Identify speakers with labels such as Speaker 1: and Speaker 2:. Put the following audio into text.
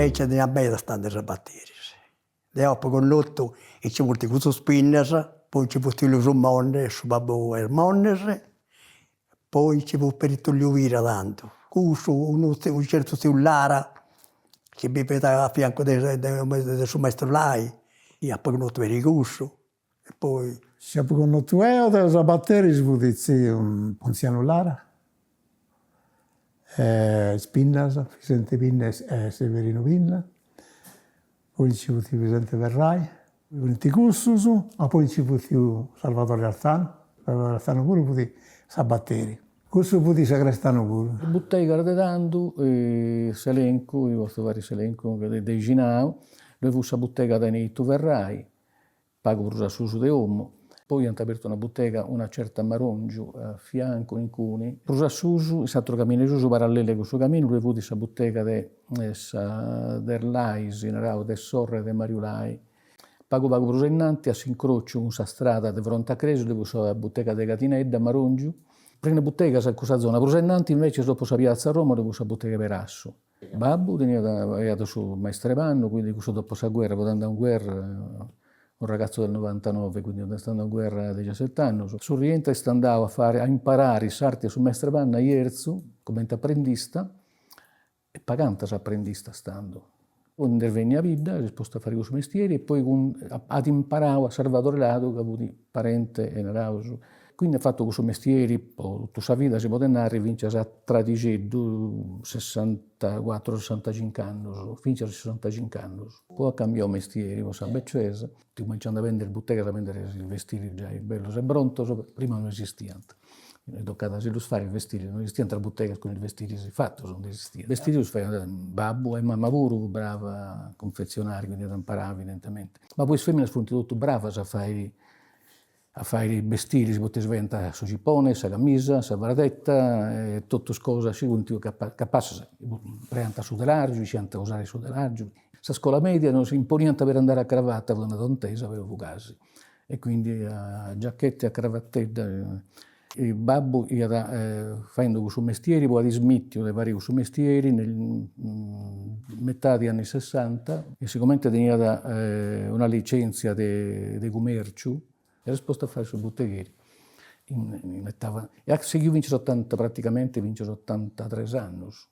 Speaker 1: E nci teniat medas tantu de sabateris. Deu apu connotu chi nci funt cussus Pinnas, poi nci fut Tullio su Monne, su babbu 'e is Monnes, poi nci fut peri Tullio Pira tandu, cussu, unu unu certu tziu Lara chi biviat a fiancu de de su maistu Lai, apu connotu peri cussu e poi.
Speaker 2: Chi apu connotu eo de sabateris fut tziu Pontzianu Lara, is Pinnas, Fisente Pinna e Severinu Pinna, poi nci fut Fisente Ferrai, funt cussus, ma poi nci fut tziu Salvadore Arzanu, Salvadore Arzanu puru fut sabateri, cussu fut sagrestanu puru.
Speaker 3: Is butegas de tandu, s'elencu, potzu fai s'elencu de bixinau, ddoi fut sa butega de Neitu Ferrai, pagu prus a susu de 'omu, poi iant abertu una butega una certa Marongiu a fiancu incuni, prus a susu, in s'aturu caminu 'e susu, parallelu a cussu caminu, ddoi fut sa butega de sa de is Lais, naraus, de sorre de Mariu Lai. Pagu pagu prus ainnanti, a s'incrociu cun sa strada de fronte a cresia, ddoi fut sa butega de Catinedda Marongiu. Prena butegas in cussa zona, prus ainnanti invecias, dopu sa piazza Roma, ddoi fut sa butega 'e Perassu. Babbu teniat faiat su maistru 'e pannu, quindi cussu dopo sa guerra, fut andau in guerra, un ragazzo del novantanove, quindi est andau in guerra a dexiaset'annus. Su rientru est andau a fari, a imparari s'arti 'e su maistru 'e pannu a Jerzu, cumenti aprendista, e pagant is aprendistas tando. Poi nd'est benniu a bidda, s'est postu a fari cussu mestieri e poi cun at imparau a Sarvadore Ladu ca fut parente e naraus. Quindi at fatu cussu mestieri po totu sa vida si podit narri finzas a tradixeddu, sessantacuatru sessantacinc'annus, finzas a sessantacinc'annus. Poi at cambiau mestieri po sa becesa, at cumenciau a bendi is butegas a bendi is bestiris giai bellus e prontus, prima no esistiant Tocat a si ddus fai is bestiris, no esistiant is butegas cun is bestiris fatus, no esistiant. Bestiris ddus faiat babbu e mama puru fut brava a cunfetzionari, quindi iat imparau evidentementi. Ma poi is feminas funt totu bravas a fai a fai bestiris, poita si faiant su cipone, sa camisa, sa fradeta e totus cosas, si funt capassas, impreant su telargiu, isciant usai su telargiu. Sa scola media nos imponiant per andare a cravatta, fut una tontesa, però fut gasi E quindi a giachetta e a cravattedda. Babbu iat faendu cussu mestieri, poi at smittiu de fari cussu mestieri nel metadi anni sessanta e sigomente teniat una licenzia de de cumerciu s'est postu a fai su butegheri in età e at sighiu finzas a otanta praticamenti finzas a otantatres annus.